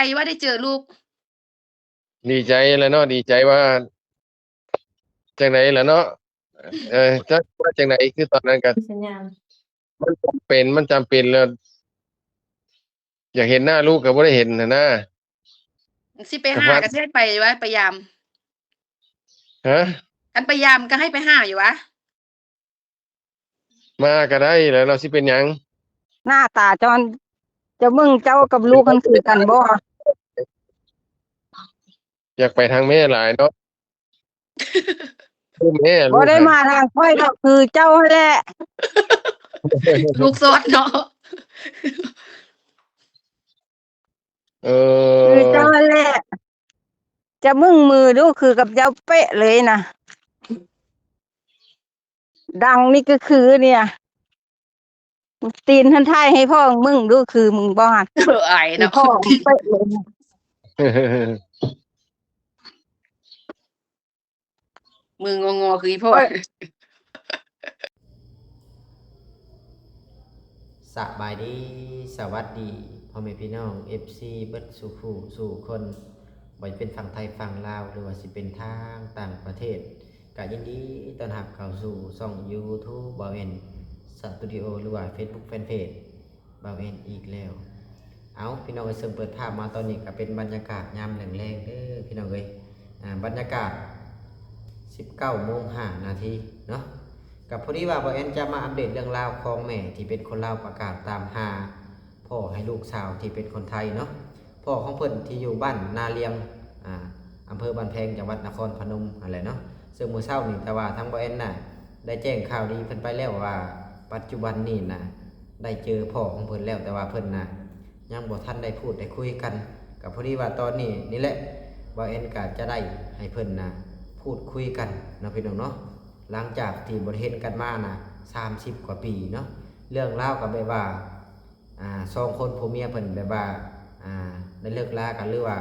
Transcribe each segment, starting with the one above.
ໃຈວ່າໄດ້ເຈີລູກ. ດີໃຈແຫຼະເນາະ ດີໃຈວ່າຈັ່ງໃດລະເນາະ ເອີ ຈັກວ່າຈັ່ງໃດ ຄືຕອນນັ້ນກໍ ເປັນສັນຍານ ມັນຈຳເປັນ ມັນຈຳເປັນແລ້ວ ຢາກເຫັນໜ້າລູກກໍບໍ່ໄດ້ເຫັນຫັ້ນນາ. ຊິໄປຫາ ກໍຊິໃຫ້ໄປຢູ່ຫວາ ໄປຢາມ? ຮະ? ຄັນໄປຢາມກໍໃຫ້ໄປຫາຢູ່ຫວາ? ມາກໍໄດ້ແຫຼະເນາະ ຊິເປັນຫຍັງ? ໜ້າຕາເຈົ້າ ເຈົ້າເບິ່ງເຈົ້າກັບລູກຫັ້ນຄືກັນບໍ່? ຢາກໄປທາງແມ່ຫຼາຍເນາະ ຄືແມ່ ບໍ່ໄດ້ມາທາງຂ້ອຍດອກ ຄືເຈົ້າຫັ້ນແຫຼະ ລູກສອດເນາະ. ເອີ ຄືເຈົ້າຫັ້ນແຫຼະ ຈະມຶງມືດູ ຄືກັບເຈົ້າເປະເລີຍນະ ດັງນີ້ກໍຄືນີ້ ຕີນຫັ້ນຖ່າຍໃຫ້ພໍ່ມຶງດູ ຄືມຶງບໍ່ຫັ້ນ ອາຍເນາະ ພໍ່ເປະເລີຍ. ມືງໍໆຄືອີ່ພໍ່. ສະບາຍດີ ສະຫວັດດີ ພໍ່ແມ່ພີ່ນ້ອງ ເອັຟຊີ ເບິດສູ່ຜູ້ສູ່ຄົນ ບໍ່ວ່າຈະເປັນຝັ່ງໄທຝັ່ງລາວ ຫຼືວ່າຊິເປັນທາງຕ່າງປະເທດ ກະຍິນດີຕ້ອນຮັບເຂົ້າສູ່ຊ່ອງຢູທູບ ບ່າວແອນ ສະຕູດິໂອ ຫຼືວ່າເຟສບຸກແຟນເພຈ ບ່າວແອນອີກແລ້ວ. ເອົາ ພີ່ນ້ອງເອີຍ ເຊິ່ງເປີດພາບມາຕອນນີ້ກະເປັນບັນຍາກາດຍາມແລງໆເດີພີ່ນ້ອງເອີຍ ອາ ບັນຍາກາດສິບເກົ້າໂມງຫ້ານາທີເນາະ. ກະພໍດີວ່າບ່າວແອນຈະມາອັບເດດເລື່ອງລາວຂອງແມ່ທີ່ເປັນຄົນລາວປະກາດຕາມຫາພໍ່ໃຫ້ລູກສາວທີ່ເປັນຄົນໄທເນາະ. ພໍ່ຂອງເພິ່ນທີ່ຢູ່ບ້ານນາລຽງ ອາ ອຳເພີບ້ານແພງ ຈັງຫວັດນະຄອນພະນົມຫັ້ນແຫຼະເນາະ. ເຊິ່ງມື້ເຊົ້ານີ້ ແຕ່ວ່າທາງບ່າວແອນນະ ໄດ້ແຈ້ງຂ່າວດີເພິ່ນໄປແລ້ວວ່າ ປັດຈຸບັນນີ້ນະ ໄດ້ເຈີພໍ່ຂອງເພິ່ນແລ້ວ ແຕ່ວ່າເພິ່ນນະ ຍັງບໍ່ທັນໄດ້ພູດໄດ້ຄຸຍກັນ. ກໍພໍດີວ່າຕອນນີ້ນີ້ແຫຼະ ບ່າວແອນກໍຈະໄດ້ໃຫ້ເພິ່ນນະ ພູດຄຸຍກັນເນາະ ພີ່ນ້ອງເນາະ. ຫຼັງຈາກທີ່ບໍ່ໄດ້ເຫັນກັນມານະ ສາມສິບກວ່າປີເນາະ. ເລື່ອງລາວກໍແບບວ່າ ອ່າ ສອງຄົນຜົວເມຍເພິ່ນແບບວ່າ ອ່າ ໄດ້ເລີກລາກັນ ຫຼືວ່າ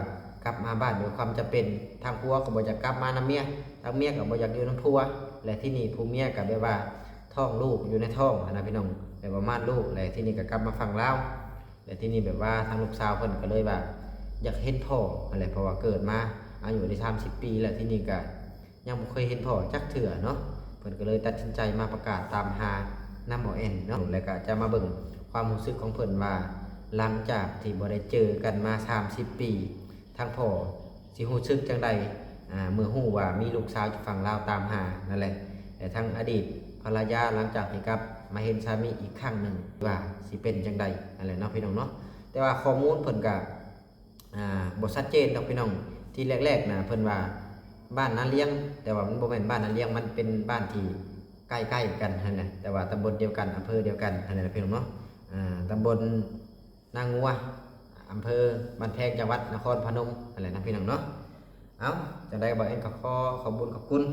ກັບມາບ້ານດ້ວຍຄວາມຈຳເປັນ ທາງຜົວກໍບໍ່ຢາກກັບມານຳເມຍ ທາງເມຍກໍບໍ່ຢາກຢູ່ນຳຜົວ ແລະ ທີນີ້ຜູ້ເມຍກໍແບບວ່າທ້ອງລູກຢູ່ໃນທ້ອງຫັ້ນນະພີ່ນ້ອງ ແບບວ່າມາດລູກ ແລະ ທີນີ້ກໍກັບມາຝັ່ງລາວ ແລະ ທີນີ້ແບບວ່າທາງລູກສາວເພິ່ນກໍເລີຍວ່າຢາກເຫັນພໍ່ຫັ້ນແຫຼະ ເພາະວ່າເກີດມາອາຍຸໄດ້ສາມສິບປີແລ້ວ ທີນີ້ກໍ ຍັງບໍ່ເຄີຍເຫັນພໍ່ຈັກເທື່ອເນາະ ເພິ່ນກໍເລີຍຕັດສິນໃຈມາປະກາດຕາມຫານຳບ່າວແອນເນາະ ແລ້ວກໍຈະມາເບິ່ງຄວາມຮູ້ສຶກຂອງເພິ່ນວ່າ ຫຼັງຈາກທີ່ບໍ່ໄດ້ເຈີກັນມາສາມສິບປີ ທາງພໍ່ຊິຮູ້ສຶກຈັ່ງໃດ ອາ ເມື່ອຮູ້ວ່າມີລູກສາວຢູ່ຝັ່ງລາວຕາມຫານັ້ນແຫຼະ ແລະ ທາງອະດີດພັນລະຍາ ຫຼັງຈາກທີ່ກັບມາເຫັນສາມີອີກຄັ້ງໜຶ່ງ ວ່າຊິເປັນຈັ່ງໃດນັ້ນແຫຼະເນາະ ພີ່ນ້ອງເນາະ. ແຕ່ວ່າຂໍ້ມູນເພິ່ນກໍ ອ່າ ບໍ່ຊັດເຈນດອກພີ່ນ້ອງ ທີ່ແລກໆນະ ເພິ່ນວ່າບ້ານນາລຽງ ແຕ່ວ່າມັນບໍ່ແມ່ນບ້ານນາລຽງ ມັນເປັນບ້ານທີ່ໃກ້ໆກັນຫັ້ນນະ ແຕ່ວ່າຕຳບົນດຽວກັນ ອຳເພີດຽວກັນຫັ້ນແຫຼະພີ່ນ້ອງເນາະ ອ່າ ຕຳບົນນາງົວ ອຳເພີບ້ານແພງ ຈັງຫວັດນະຄອນພະນົມຫັ້ນແຫຼະນະພີ່ນ້ອງເນາະ. ເອົ້າ ຈັ່ງໃດບ່າວແອນກໍຂໍຂອບບຸນຂອບຄຸນ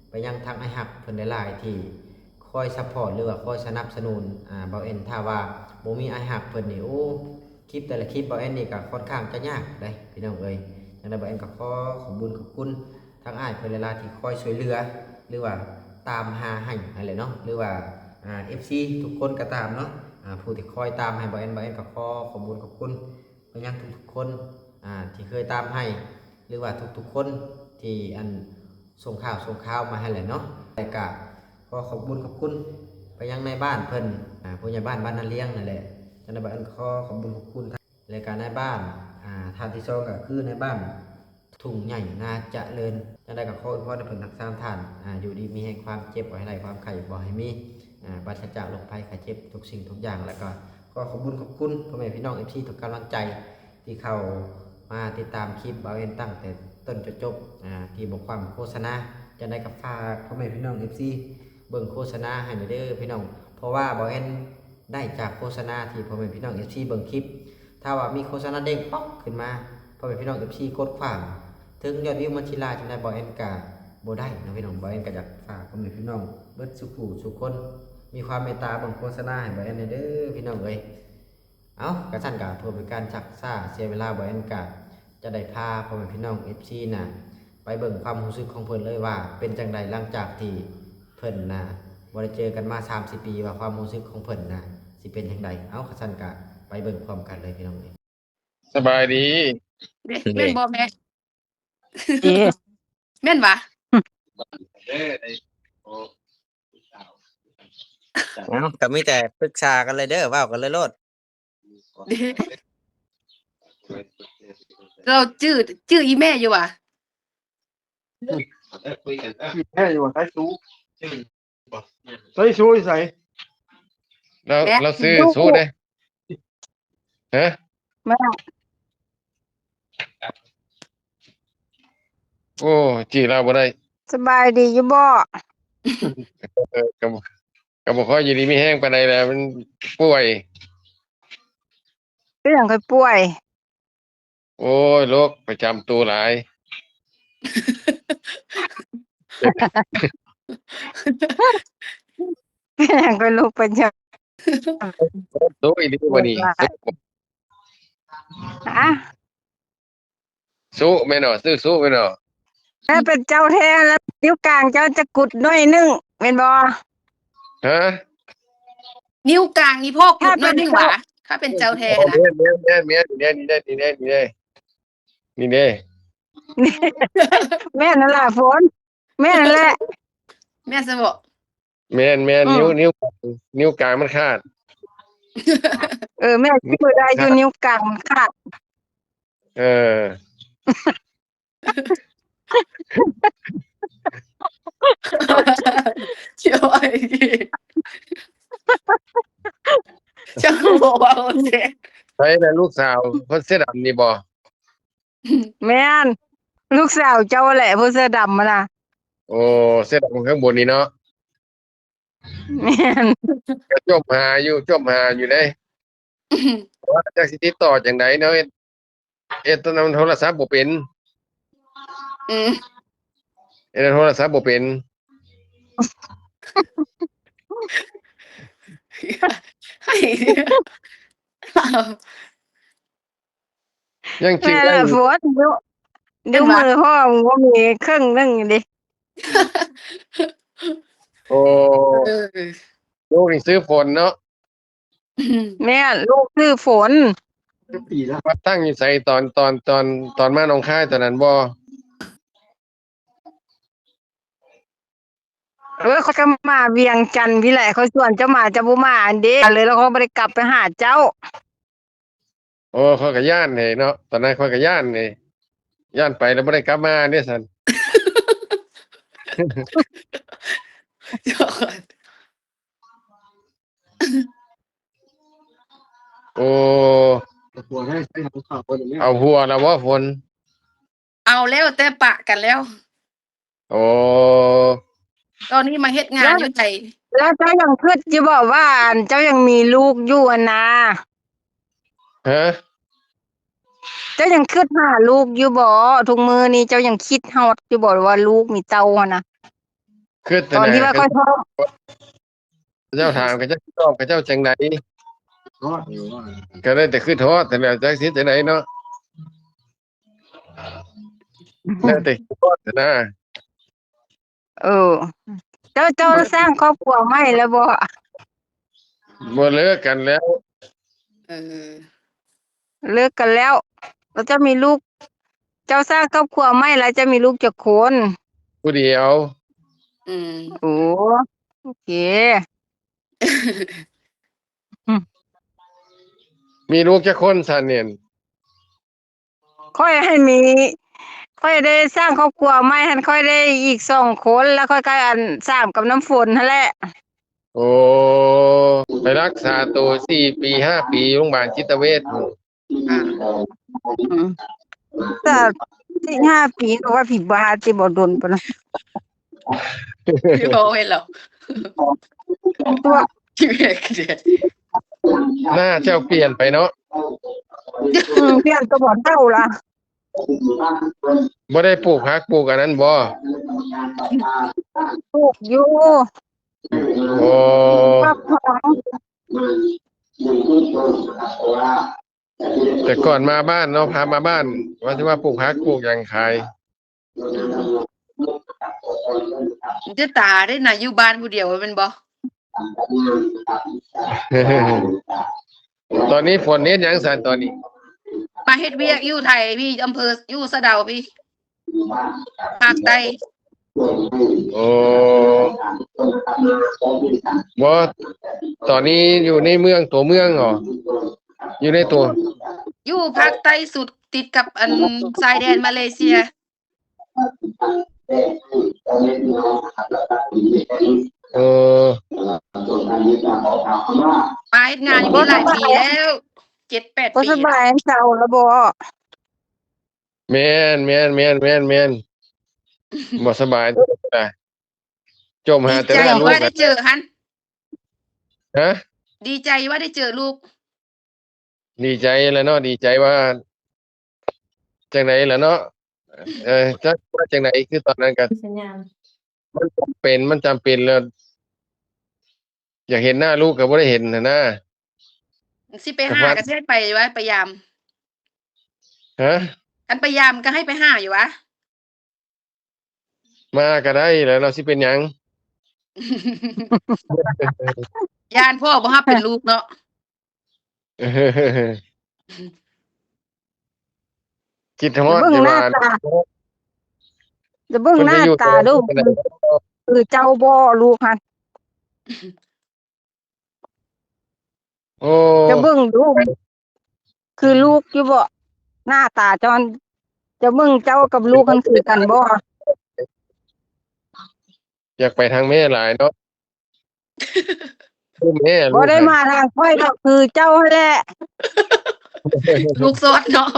ໄປຍັງທາງອ້າຍຮັກເພິ່ນຫຼາຍໆ ທີ່ຄອຍຊັບພອດ ຫຼືວ່າຄອຍສະໜັບສະໜູນ ອ່າ ບ່າວແອນ ຖ້າວ່າບໍ່ມີອ້າຍຮັກເພິ່ນນີ້ ໂອ້ ຄລິບແຕ່ລະຄລິບບ່າວແອນນີ້ກໍຄ່ອນຂ້າງຈະຍາກເດ້ພີ່ນ້ອງເອີຍ. ຈັ່ງໃດບ່າວແອນກໍຂໍຂອບບຸນຂອບຄຸນທາງອ້າຍເພິ່ນຫຼາຍໆ ທີ່ຄອຍຊ່ວຍເຫຼືອ ຫຼືວ່າຕາມຫາໃຫ້ຫັ້ນແຫຼະເນາະ ຫຼືວ່າ ອ່າ ເອັຟຊີທຸກຄົນກໍຕາມເນາະ ອ່າ ຜູ້ທີ່ຄອຍຕາມໃຫ້ບ່າວແອນ ບ່າວແອນກໍຂໍຂອບບຸນຂອບຄຸນໄປຍັງທຸກໆຄົນ ອ່າ ທີ່ເຄີຍຕາມໃຫ້ ຫຼືວ່າທຸກໆຄົນທີ່ ອັນ ສົ່ງຂ່າວສົ່ງຂ່າວມາໃຫ້ແຫຼະເນາະ ແລະກະຂໍຂອບບຸນຂອບຄຸນໄປຍັງນາຍບ້ານເພິ່ນ ອາ ຜູ້ໃຫຍ່ບ້ານບ້ານນາລຽງນັ້ນແຫຼະ ຈັ່ງໃດບ່າວແອນຂໍຂອບບຸນຂອບຄຸນ ແລະກະນາຍບ້ານ ອາ ທ່ານທີສອງກໍຄືນາຍບ້ານທົ່ງໃຫຍ່ນາຈະເລີນ ຈັ່ງໃດກໍຂໍອວຍພອນໃຫ້ເພິ່ນທັງສາມທ່ານ ອາ ຢູ່ດີມີແຮງ ຄວາມເຈັບບໍ່ໃຫ້ໄດ້ ຄວາມໄຂ້ບໍ່ໃຫ້ມີ ອາ ປາສະຈາກໂລກໄພໄຂ້ເຈັບທຸກສິ່ງທຸກຢ່າງ ແລະກໍຂໍຂອບບຸນຂອບຄຸນພໍ່ແມ່ພີ່ນ້ອງເອັຟຊີທຸກກຳລັງໃຈ ທີ່ເຂົ້າມາຕິດຕາມຄລິບບ່າວແອນຕັ້ງແຕ່ຕົ້ນຈົນຈົບ ອາ ທີ່ບໍ່ຄວາມໂຄສະນາ ຈັ່ງໃດກໍຝາກພໍ່ແມ່ພີ່ນ້ອງເອັຟຊີເບິ່ງໂຄສະນາໃຫ້ແດ່ເດີພີ່ນ້ອງ ເພາະວ່າບ່າວແອນໄດ້ຈາກໂຄສະນາທີ່ພໍ່ແມ່ພີ່ນ້ອງເອັຟຊີເບິ່ງຄລິບ ຖ້າວ່າມີໂຄສະນາເດ້ງປັອກຂຶ້ນມາ ພໍ່ແມ່ພີ່ນ້ອງເອັຟຊີກົດຂວາງ ເຖິງຍອດວິວມັນຊິຫຼາຍຈັ່ງໃດບ່າວແອນກໍບໍ່ໄດ້ເນາະພີ່ນ້ອງ ບ່າວແອນກໍຢາກຝາກພໍ່ແມ່ພີ່ນ້ອງເບິດສູ່ຜູ້ສູ່ຄົນ ມີຄວາມເມດຕາເບິ່ງໂຄສະນາໃຫ້ບ່າວແອນແດ່ເດີພີ່ນ້ອງເອີຍ. ເອົ້າ ກະຊັ້ນກະເພື່ອບໍ່ເປັນການຊັກຊ້າເສຍເວລາ ບ່າວແອນກະຈະໄດ້ພາພໍ່ແມ່ພີ່ນ້ອງເອັຟຊີນະ ໄປເບິ່ງຄວາມຮູ້ສຶກຂອງເພິ່ນເລີຍວ່າເປັນຈັ່ງໃດ ຫຼັງຈາກທີ່ເພິ່ນນະບໍ່ໄດ້ເຈີກັນມາສາມສິບປີ ວ່າຄວາມຮູ້ສຶກຂອງເພິ່ນນະຊິເປັນຈັ່ງໃດ. ເອົ້າ ກະຊັ້ນກະໄປເບິ່ງພ້ອມກັນເລີຍພີ່ນ້ອງເອີຍ. ສະບາຍດີ. ເດ້ ເດ້ ແມ່ນບໍ່ແມ່? ເດ້ ແມ່ນຫວາ? ເອົ້າ ກໍມີແຕ່ປຶກສາກັນເລີຍເດີ້ ເວົ້າກັນເລີຍໂລດ. ເຈົ້າຈື່ ຈື່ອີ່ແມ່ຢູ່ຫວາ? ແມ່ຢູ່ຫວາ? ໃຊ້ຊູ ໃຊ້ຊູຢູ່ໃສ? ລາວ ແມ່ ລາວຊື່ຊູເດ້. ຮະ? ແມ່ ໂອ້ ຈື່ລາວບໍ່ໄດ້. ສະບາຍດີຢູ່ບໍ່? ເອີ ກໍ ກໍບໍ່ຄ່ອຍຢູ່ດີມີແຮງປານໃດແຫຼະ ມັນປ່ວຍ. ເປັນຫຍັງຄ່ອຍປ່ວຍ? ໂອ້ຍ ໂລກປະຈຳໂຕຫຼາຍ. ເປັນຫຍັງຄ່ອຍໂລກປະຈຳ ໂຕອີ່ຫຼີບໍ່ນີ້? ຮະ? ຊູແມ່ນບໍ່? ຊື່ຊູແມ່ນບໍ່? ຖ້າເປັນເຈົ້າແທ້ແລ້ວ ນິ້ວກາງເຈົ້າຈະກຸດໜ້ອຍໜຶ່ງແມ່ນບໍ່? ຮະ? ນິ້ວກາງນີ້ພໍ່ກຸດໜ້ອຍໜຶ່ງຫວາ? ຖ້າເປັນເຈົ້າແທ້ນະ. ໂອ້ ແມ່ນໆໆ ນີ້ເດ້ ນີ້ເດ້ ນີ້ເດ້ ນີ້ເດ້ ນີ້ເດ້ ນີ້ເດ້. ແມ່ນນັ້ນລະ ຝົນ ແມ່ນນັ້ນແຫຼະ. ແມ່ນຊະບໍ? ແມ່ນໆ ອືມ ນິ້ວ ນິ້ວ ນິ້ວກາງມັນຂາດ. ເອີ ແມ່ນ ຊິບໍ່ໄດ້ຢູ່ ນິ້ວກາງມັນຂາດ. ເອີ ໂອ້ຍ ເຈົ້າບໍ່ເວົ້າແທ້. ໃຜນະ ລູກສາວຄົນເສື້ອດຳນີ້ບໍ່? ແມ່ນ ລູກສາວເຈົ້າແຫຼະ ຜູ້ເສື້ອດຳຫັ້ນນະ. ໂອ້ ເສື້ອດຳຂ້າງບົນນີ້ເນາະ. ແມ່ນ ກໍຈົ່ມຫາຢູ່ ຈົ່ມຫາຢູ່ເດ້. ວ່າຈັກຊິຕິດຕໍ່ຈັ່ງໃດເນາະ ເຮັດ ເຮັດນຳໂທລະສັບບໍ່ເປັນ. ອືມ ເຮັດນຳໂທລະສັບບໍ່ເປັນ. ຍັງຈິງ ແມ່ນລະ ໄດ້ຢູ່ ຝົນ ຢູ່ ຢູ່ມືພໍ່ບໍ່ມີເຄິ່ງໜຶ່ງເດ້. ໂອ້ ເອີ ລູກນີ້ຊື່ຝົນເນາະ. ແມ່ນ ລູກຊື່ຝົນ. ມາຕັ້ງຢູ່ໃສ ຕອນ ຕອນ ຕອນ ຕອນມາໜອງຄາຍຕອນນັ້ນບໍ່? ເອີ ຂ້ອຍກໍມາວຽງຈັນພີ້ແຫຼະ ຂ້ອຍຊວນເຈົ້າມາ ເຈົ້າບໍ່ມາອັນເດ້ ເລີຍ ແລ້ວຂ້ອຍບໍ່ໄດ້ກັບໄປຫາເຈົ້າ. ໂອ້ ຂ້ອຍກໍຢ້ານເດເນາະ ຕອນນັ້ນຂ້ອຍກໍຢ້ານເດ ຢ້ານໄປແລ້ວບໍ່ໄດ້ກັບມາເດ້ຊັ້ນ. ໂອ້ ເອົາຜົວແລ້ວບໍ່ຝົນ? ເອົາແລ້ວ ແຕ່ປະກັນແລ້ວ. ໂອ້ ຕອນນີ້ມາເຮັດງານຢູ່ໄທ. ແລ້ວເຈົ້າຍັງຄິດຢູ່ບໍ່ວ່າ ອັນ ເຈົ້າຍັງມີລູກຢູ່ຫັ້ນນາ? ຮະ? ເຈົ້າຍັງຄິດຫາລູກຢູ່ບໍ່? ທຸກມື້ນີ້ເຈົ້າຍັງຄິດຮອດຢູ່ບໍ່ວ່າລູກມີເຕົ້າຫັ້ນນະ? ຄິດ ຕອນທີ່ວ່າຂ້ອຍທ້ອງ ເຈົ້າຖາມ ເຂົາເຈົ້າຕອບ ເຂົາເຈົ້າຈັ່ງໃດ? ກໍໄດ້ແຕ່ຄິດຮອດຫັ້ນແຫຼະ ຈັກຊິຈັ່ງໃດເນາະ. ແລ້ວແຕ່ຄິດຮອດນະ. ເອີ ເຈົ້າ ເຈົ້າສ້າງຄອບຄົວໃໝ່ແລ້ວບໍ່? ບໍ່ ເລີກກັນແລ້ວ. ເອີ ເລີກກັນແລ້ວ. ແລ້ວເຈົ້າມີລູກ ເຈົ້າສ້າງຄອບຄົວໃໝ່ແລ້ວ ເຈົ້າມີລູກຈັກຄົນ? ຜູ້ດຽວ. ອືມ ໂອ້ ໂອເຄ. ມີລູກຈັກຄົນຊັ້ນນີ້? ຂ້ອຍຫັ້ນມີ ຂ້ອຍໄດ້ສ້າງຄອບຄົວໃໝ່ຫັ້ນ ຂ້ອຍໄດ້ອີກສອງຄົນ ແລ້ວຂ້ອຍກໍ ອັນ ສາມກັບນ້ຳຝົນຫັ້ນແຫຼະ. ໂອ້ ໄປຮັກສາໂຕສີ່ປີຫ້າປີໂຮງບານຈິດຕະເວດ. ອືມ ອືມ ແຕ່ສີ່ຫ້າປີກໍວ່າຜີບ້າຕິ ບໍ່ດົນປານນັ້ນ. ໂອ້ຍ ເນາະ ໜ້າເຈົ້າປ່ຽນໄປເນາະ. ອືມ ປ່ຽນຕົວເຖົ້າລະ. ບໍ່ໄດ້ປູກຜັກປູກອັນນັ້ນບໍ່? ປູກຢູ່. ໂອ້ ແຕ່ກ່ອນມາບ້ານເນາະ ພາມາບ້ານ ວ່າຊິມາປູກຜັກປູກຫຍັງຂາຍ. ມັນຈະຕາເດ້ນະ ຢູ່ບ້ານຜູ້ດຽວແມ່ນບໍ່? ຕອນນີ້ຝົນເຮັດຫຍັງຊັ້ນຕອນນີ້? ມາເຮັດວຽກຢູ່ໄທພີ້ ອຳເພີ ຢູ່ສະເດົາພີ້ ພາກໃຕ້. ໂອ້ ບໍ່ ຕອນນີ້ຢູ່ໃນເມືອງ ຕົວເມືອງເຫາະ ຢູ່ໃນຕົວ ຢູ່ພາກໃຕ້ສຸດ ຕິດກັບອັນຊາຍແດນມາເລເຊຍ. ເອີ ມາເຮັດງານຢູ່ນີ້ຫຼາຍປີແລ້ວ ເຈັດແປດປີ. ບໍ່ສະບາຍເຊົາແລ້ວບໍ່? ແມ່ນໆໆໆໆ ບໍ່ສະບາຍ ຈົ່ມຫາແຕ່ ດີໃຈວ່າໄດ້ເຈີຫັ້ນ. ຮະ? ດີໃຈວ່າໄດ້ເຈີລູກ. ດີໃຈແຫຼະເນາະ ດີໃຈວ່າຈັ່ງໃດລະເນາະ ເອີ ຈັກວ່າຈັ່ງໃດ ຄືຕອນນັ້ນກໍ ມັນຈຳເປັນ ມັນຈຳເປັນແລ້ວ ຢາກເຫັນໜ້າລູກກໍບໍ່ໄດ້ເຫັນຫັ້ນນາ. ຊິໄປຫາກໍຊິໃຫ້ໄປວະ ໄປຢາມ. ຮະ? ຄັນໄປຢາມກໍໃຫ້ໄປຫາຢູ່ວະ. ມາກໍໄດ້ແຫຼະເນາະ ຊິເປັນຫຍັງ? ຢ້ານພໍ່ບໍ່ຮັບເປັນລູກເນາະ. ຄິດຮອດ ເບິ່ງໜ້າຕາ ຈະເບິ່ງໜ້າຕາດູ ຄືເຈົ້າບໍ່ ລູກຫັ້ນ. ໂອ້ ຈະເບິ່ງດູ ຄືລູກຢູ່ບໍ່? ໜ້າຕາເຈົ້າ ຈະເບິ່ງເຈົ້າກັບລູກຫັ້ນຄືກັນບໍ່? ຢາກໄປທາງແມ່ຫຼາຍເນາະ. ຄືແມ່ ລູກ ບໍ່ໄດ້ມາທາງຂ້ອຍດອກ ຄືເຈົ້າຫັ້ນແຫຼະ. ລູກສອດເນາະ.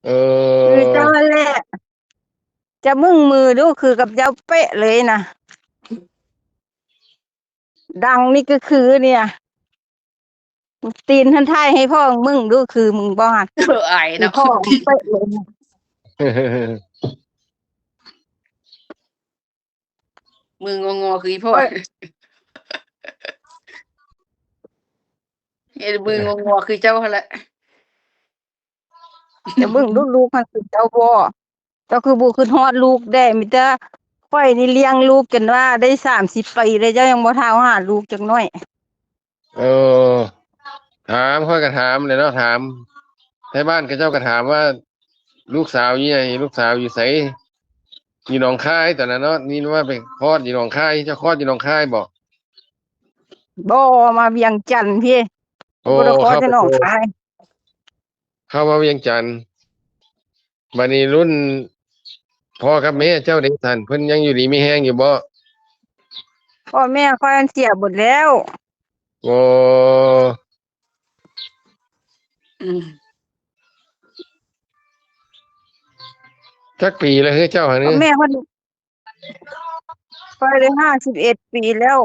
ເອີ ຄືເຈົ້າຫັ້ນແຫຼະ ຈະມຶງມືດູ ຄືກັບເຈົ້າເປະເລີຍນະ. ດັງນີ້ກໍຄືນີ້ ຕີນຫັ້ນຖ່າຍໃຫ້ພໍ່ມຶງດູ ຄືມຶງບໍ່ຫັ້ນ? ເອີ ອາຍເນາະ ຄືພໍ່ເປະເລີຍ. ມືງໍໆຄືອີ່ພໍ່ ເອີ ເຮັດມືງໍໆຄືເຈົ້າຫັ້ນແຫຼະ. ຈະເບິ່ງດູລູກຫັ້ນຄືເຈົ້າບໍ່? ເຈົ້າຄືບໍ່ຄິດຮອດລູກແດ່? ມີແຕ່ຂ້ອຍນີ້ລ້ຽງລູກຈົນວ່າໄດ້ສາມສິບປີແລ້ວ ເຈົ້າຍັງບໍ່ທ້າວຫາລູກຈັກໜ້ອຍ. ເອີ ຖາມ ຂ້ອຍກໍຖາມແຫຼະເນາະ ຖາມ ໄທບ້ານເຂົາເຈົ້າກໍຖາມວ່າ ລູກສາວຢູ່ໃສ ລູກສາວຢູ່ໃສ? ຢູ່ໜອງຄາຍຕອນນັ້ນເນາະ ນີ້ວ່າໄປຄອດຢູ່ໜອງຄາຍ. ເຈົ້າຄອດຢູ່ໜອງຄາຍບໍ່? ບໍ່ ມາວຽງຈັນພີ້. ໂອ້ ບໍ່ໄດ້ຄອດຢູ່ໜອງຄາຍ ເຂົ້າມາວຽງຈັນ. ບັດນີ້ລຸ້ນພໍ່ກັບແມ່ເຈົ້າເດຊັ້ນ ເພິ່ນຍັງຢູ່ດີມີແຮງຢູ່ບໍ່? ພໍ່ແມ່ຂ້ອຍເສຍເບິດແລ້ວ. ໂອ້ ອືມ ຈັກປີແລ້ວເຮີເຈົ້າຫັ້ນ? ພໍ່ແມ່ເພິ່ນ ຂ້ອຍໄດ້ຫ້າສິບເອັດປີແລ້ວ.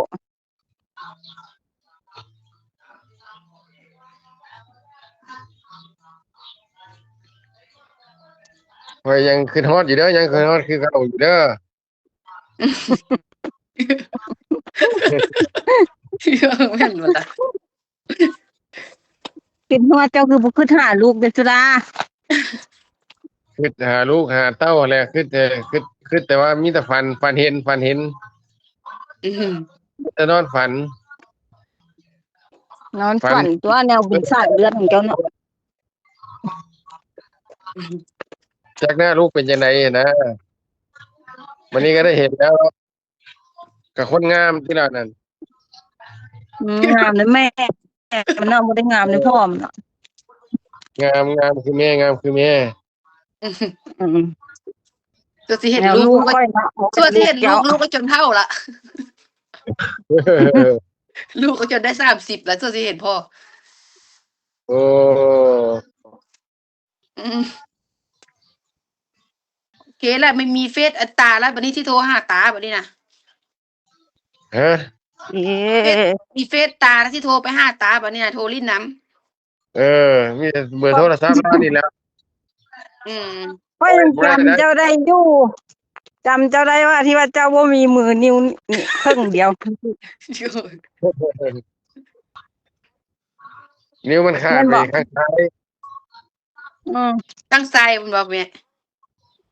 ຂ້ອຍຍັງຄິດຮອດຢູ່ເດີ ຍັງຄິດຮອດຄືເກົ່າຢູ່ເດີ. ແມ່ນບໍ່ລະ? ຄິດຮອດ ເຈົ້າຄືບໍ່ຄິດຫາລູກເດ ສຸດາ? ຄິດຫາລູກຫາເຕົ້າແຫຼະ ຄິດແຕ່ ຄິດ ຄິດແຕ່ວ່າມີແຕ່ຝັນ ຝັນເຫັນ ຝັນເຫັນ. ອືມ ແຕ່ນອນຝັນ ນອນຝັນ ຝັນຕົວະ ແນວບຸນສາຍເລືອດຂອງເຈົ້າເນາະ. ຈັກໜ້າລູກເປັນຈັ່ງໃດນະ ວັນນີ້ກໍໄດ້ເຫັນແລ້ວ. ກໍຄົນງາມຕິລະນັ້ນ. ອືມ ງາມນຳແມ່ ນ້ອງບໍ່ໄດ້ງາມນຳພໍ່ເນາະ. ງາມ ງາມຄືແມ່ ງາມຄືແມ່. ອືມ ສ່ວນຊິເຫັນລູກ ແນວລູກຂ້ອຍເນາະ ສ່ວນຊິເຫັນລູກ ລູກກໍຈົນເຖົ້າລະ. ລູກກໍຈົນໄດ້ສາມສິບລະ ສ່ວນຊິເຫັນພໍ່. ໂອ້ ອືມ ໂອເຄລະ ມັນມີເຟສອັນຕາລະ ບັດນີ້ຊິໂທຫາຕາບັດນີ້ນະ. ຮະ? ເອ ເຟສ ມີເຟສຕາລະ ຊິໂທໄປຫາຕາບັດນີ້ນະ ໂທຫຼິ້ນນຳ. ເອີ ມີແຕ່ເບີໂທລະສັບລາວນີ້ແຫຼະ. ອືມ ຂ້ອຍຍັງຈຳເຈົ້າໄດ້ຢູ່ ຈຳເຈົ້າໄດ້ວ່າ ທີ່ວ່າເຈົ້າບໍ່ມີມືນິ້ວເຄິ່ງດຽວ. ນິ້ວມັນຂາດໄປຂ້າງຊ້າຍ. ອືມ ທາງຊ້າຍແມ່ນບໍ່ແມ່?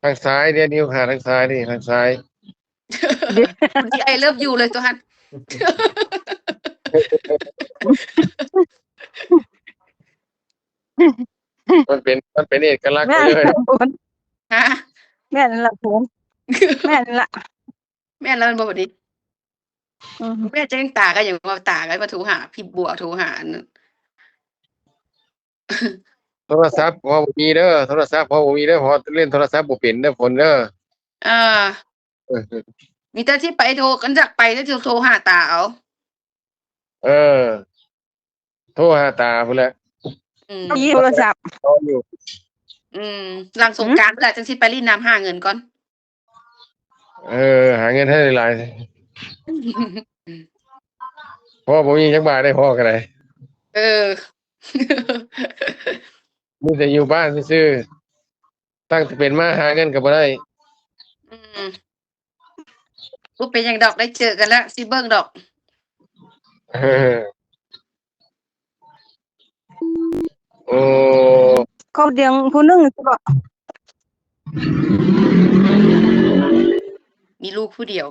ທາງຊ້າຍເດ້ ນິ້ວຂາທາງຊ້າຍນີ້ ທາງຊ້າຍ. ຊິ I love you ເລີຍຕົວຫັ້ນ. ມັນເປັນ ມັນເປັນເອກະລັກໄປເລີຍ. ແມ່ນລະພຸ້ນ ຮະ? ແມ່ນລະພຸ້ນ ແມ່ນລະ ແມ່ນລະແມ່ນບໍ່ບັດນີ້? ອືມ ແມ່ນຈັ່ງຕາກໍຍັງວ່າ ຕາກໍມາໂທຫາພີ່ບົວ ໂທຫາອັນນັ້ນ. ໂທລະສັບພໍ່ບໍ່ມີເດີ ໂທລະສັບພໍ່ບໍ່ມີເດີ ພໍ່ຫຼິ້ນໂທລະສັບບໍ່ເປັນເດີ ຝົນເດີ. ເອີ ມີແຕ່ຊິໄປໂທ ຄັນຢາກໄປກໍຊິໂທຫາຕາເອົາ. ເອີ ໂທຫາຕາພຸ້ນແຫຼະ. ອືມ ມີໂທລະສັບ ອືມ ຫຼັງສົງການພຸ້ນແຫຼະ ຈັ່ງຊິໄປຫຼິ້ນນຳ ຫາເງິນກ່ອນ. ເອີ ຫາເງິນໃຫ້ຫຼາຍໆ ພໍ່ບໍ່ມີຈັກບາດເດ້ ພໍ່ກໍໄດ້. ເອີ ມີແຕ່ຢູ່ບ້ານຊື່ໆ ຕັ້ງແຕ່ເປັນມາຫາເງິນກໍບໍ່ໄດ້. ອືມ ບໍ່ເປັນຫຍັງດອກ ໄດ້ເຈີກັນແລ້ວ ຊິເບິ່ງດອກ. ເອີ ໂອ້ ເຂົາລ້ຽງຜູ້ໜຶ່ງຊິບໍ? ມີລູກຜູ້ດຽວ.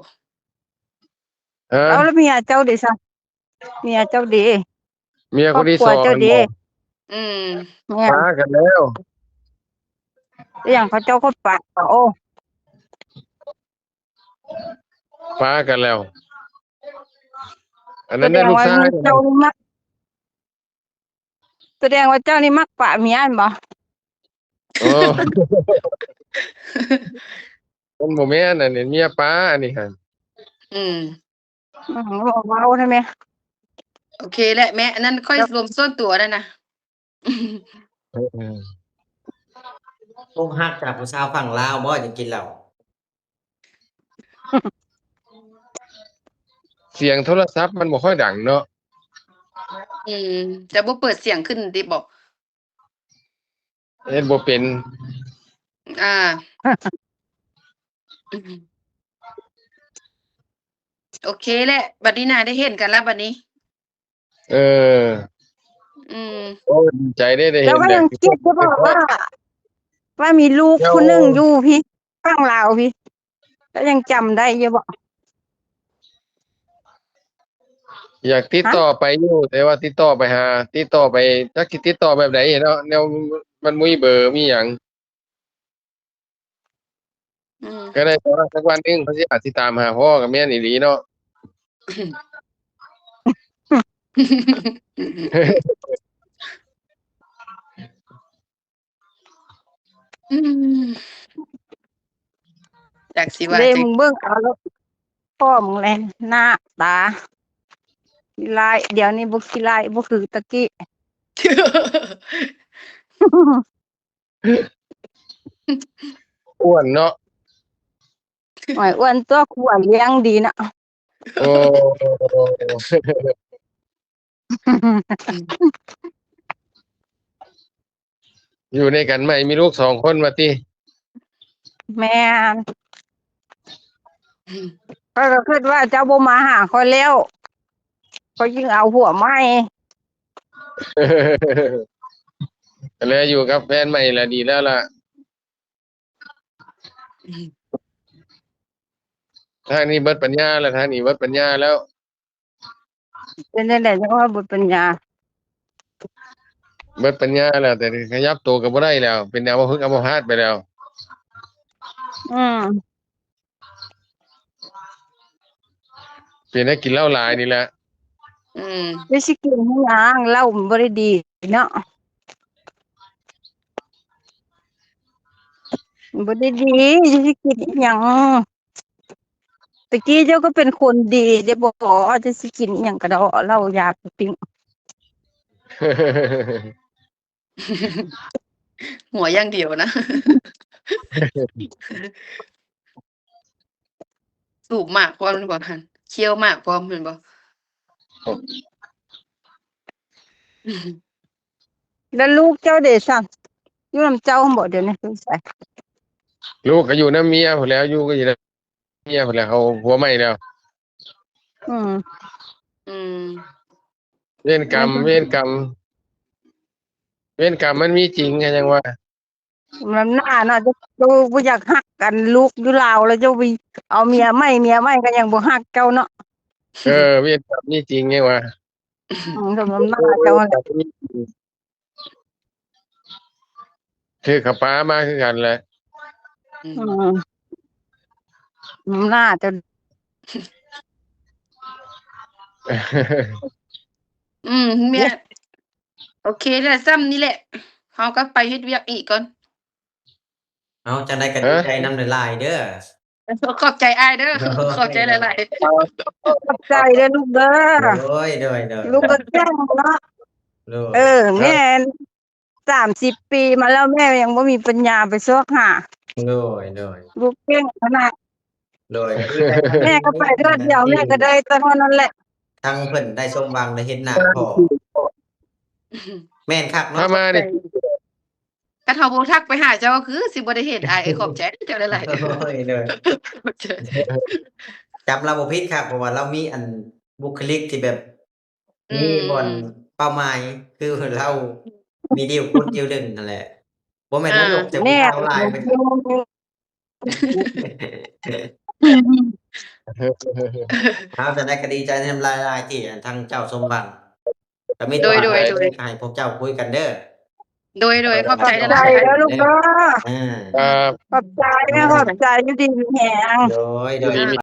ຮະ? ເອົາ ແລ້ວເມຍເຈົ້າເດຊະ? ເມຍເຈົ້າເດ? ເມຍຄົນທີສອງເຈົ້າເດ? ອືມ ແມ່ນ ປາກັນແລ້ວ. ອີຫຍັງ ເຂົາເຈົ້າຄົນປາ ໂອ້ ປາກັນແລ້ວ. ອັນນັ້ນແຫຼະ ລູກຊາຍ ເຈົ້າມັກ ສະແດງວ່າເຈົ້ານີ້ມັກປະເມຍແມ່ນບໍ່? ໂອ້ ມັນບໍ່ແມ່ນ ອັນນີ້ເມຍປາ ອັນນີ້ຫັ້ນ. ອືມ ອືມ ເວົ້າແທ້ແມ່. ໂອເຄແຫຼະແມ່ ອັນນັ້ນຂ້ອຍລວມສ່ວນຕົວແລ້ວນະ. ເອີ ເອີ ອົກຫັກຈາກຜູ້ສາວຝັ່ງລາວບໍ່ ຈັ່ງກິນເຫຼົ້າ? ສຽງໂທລະສັບມັນບໍ່ຄ່ອຍດັງເນາະ. ອືມ ຈະບໍ່ເປີດສຽງຂຶ້ນຕິບໍ? ເຮັດບໍ່ເປັນ. ອ່າ ໂອເຄແຫຼະ ບັດນີ້ນະ ໄດ້ເຫັນກັນລະບັດນີ້. ເອີ ອືມ ໂອ້ ດີໃຈເດ້ ໄດ້ເຫັນ. ແລ້ວກໍຍັງຄິດຢູ່ບໍວ່າ ວ່າມີລູກຜູ້ໜຶ່ງຢູ່ພີ້ ຝັ່ງລາວພີ້ ກໍຍັງຈຳໄດ້ຢູ່ບໍ? ຢາກຕິດຕໍ່ໄປຢູ່ ແຕ່ວ່າຕິດຕໍ່ໄປຫາ ຕິດຕໍ່ໄປ ຈັກຊິຕິດຕໍ່ແບບໃດເນາະ ແນວມັນບໍ່ມີເບີມີຫຍັງ. ອືມ ກໍໄດ້ ແຕ່ວ່າສັກວັນໜຶ່ງເພິ່ນຊິອາດຊິຕາມຫາພໍ່ກໍແມ່ນອີ່ຫຼີເນາະ. ອືມ ຈັກຊິວ່າ ເບິ່ງເອົາແລ້ວ ພ້ອມແລ້ວ ໜ້າຕາຂີ້ຮ້າຍ ດຽວນີ້ບໍ່ຂີ້ຮ້າຍ ບໍ່ຄືຕະກີ້. ອ້ວນເນາະ. ໂອ້ຍ ອ້ວນຕົວະ ອ້ວນລ້ຽງດີເນາະ. ໂອ້ ຢູ່ນຳກັນໃໝ່ ມີລູກສອງຄົນວ່າຕິ? ແມ່ນ. ຂ້ອຍກໍຄິດວ່າເຈົ້າບໍ່ມາຫາຂ້ອຍແລ້ວ ຂ້ອຍຈຶ່ງເອົາຜົວໃໝ່. ແລ້ວຢູ່ກັບແຟນໃໝ່ລະດີແລ້ວລະ. ທາງນີ້ເບິດປັນຍາແລ້ວ ທາງນີ້ເບິດປັນຍາແລ້ວ. ເປັນຈັ່ງໃດຈັ່ງວ່າເບິດປັນຍາ? ເບິດປັນຍາແລ້ວ ແຕ່ຂະຫຍັບໂຕກໍບໍ່ໄດ້ແລ້ວ ເປັນອັມມະພຶກອັມມະພາດໄປແລ້ວ. ອືມ ເປັນແນວກິນເຫຼົ້າຫຼາຍນີ້ແຫຼະ. ອືມ ແລ້ວຊິກິນຫຍັງ? ເຫຼົ້າມັນບໍ່ໄດ້ດີເນາະ. ບໍ່ໄດ້ດີ ຈະຊິກິນອີ່ຫຍັງ? ຕະກີ້ເຈົ້າກໍເປັນຄົນດີເດ້ບໍ? ເຈົ້າຊິກິນອີ່ຫຍັງກະເດາະ ເຫຼົ້າຢາປີງ. ຫົວຢ່າງດຽວນະ. ສູບໝາກພ້ອມແມ່ນບໍ່ຫັ້ນ? ຄ້ຽວໝາກພ້ອມແມ່ນບໍ່? ແລ້ວລູກເຈົ້າເດຊັ້ນ ຢູ່ນຳເຈົ້າບໍ່ດຽວນີ້? ຢູ່ໃສ? ລູກກໍຢູ່ນຳເມຍພຸ້ນແຫຼ້ວ ຢູ່ກໍຢູ່ນຳເມຍພຸ້ນແຫຼ້ວ ເຂົາຜົວໃໝ່ແລ້ວ. ອືມ ອືມ ເວນກຳ ເວນກຳ ເວນກຳມັນມີຈິງ ກໍຍັງວ່າ ມັນໜ້າເນາະ ເຈົ້າບໍ່ຢາກຮັກກັນ ລູກຢູ່ລາວແລ້ວເຈົ້າໄປເອົາເມຍໃໝ່ ເມຍໃໝ່ກໍຍັງບໍ່ຮັກເຈົ້າເນາະ. ເອີ ເວນກຳມີຈິງ ຍັງວ່າ ອືມ ສົມນ້ຳໜ້າເຈົ້າ. ຖືກເຂົາປາມາຄືກັນແຫຼະ. ອືມ ອືມ ນ້ຳຫຼ້າເຈົ້າ ອືມ ແມ່ນ ໂອເຄແຫຼະ ສ່ຳນີ້ແຫຼະ ເຮົາກໍໄປເຮັດວຽກອີກກ່ອນ. ເອົາ ຈັ່ງໃດກໍ ຮະ? ດີໃຈນຳຫຼາຍໆເດີ. ຂອບໃຈອ້າຍເດີ ໂດຍ ຂອບໃຈຫຼາຍໆ ຂອບໃຈເດີລູກເດີ. ໂດຍ ໂດຍ ໂດຍ ລູກກໍເກັ່ງເນາະ. ໂດຍ ເອີ ແມ່ນ ສາມສິບປີມາແລ້ວ ແມ່ຍັງບໍ່ມີປັນຍາໄປຊອກຫາ. ໂດຍ ໂດຍ ລູກເກັ່ງຂະໜາດ. ໂດຍ ແມ່ກໍໄປເທື່ອດຽວ ແມ່ກໍໄດ້ແຕ່ເທົ່ານັ້ນແຫຼະ. ທາງເພິ່ນໄດ້ສົມຫວັງ ໄດ້ເຫັນໜ້າພໍ່. ແມ່ນຄັກເນາະ ມານີ້ ຄັນເຮົາບໍ່ທັກໄປຫາເຈົ້າ ຄືຊິບໍ່ໄດ້ເຫັນອ້າຍ. ເອີ ຂອບໃຈເຈົ້າຫຼາຍໆເດີ. ໂດຍ ໂດຍ ຂອບໃຈ. ຈຳລາວບໍ່ຜິດຄັກ ເພາະວ່າລາວມີອັນບຸກຄະລິກທີ່ແບບ ອືມ ມີບ່ອນເປົ້າໝາຍ ຄືລາວມີດິວຂຸດດິວດຶງຫັ້ນແຫຼະ. ບໍ່ແມ່ນ ອ່າ ນາຍົກຈະ ແມ່ນ ເວົ້າຫຼາຍໄປ. ເອົາ ຈັ່ງໃດກໍດີໃຈນຳຫຼາຍໆ ທີ່ທາງເຈົ້າສົມຫວັງ. ກໍມີ ໂດຍ ໂດຍ ໂດຍ ໃຫ້ພວກເຈົ້າຄຸຍກັນເດີ. ໂດຍ ໂດຍ ຂອບໃຈຫຼາຍໆເດີລູກເດີ. ອ່າ ຂອບໃຈ ຂອບໃຈ ຢູ່ດີມີແຮງ. ໂດຍ ໂດຍ ຢູ່ດີມີ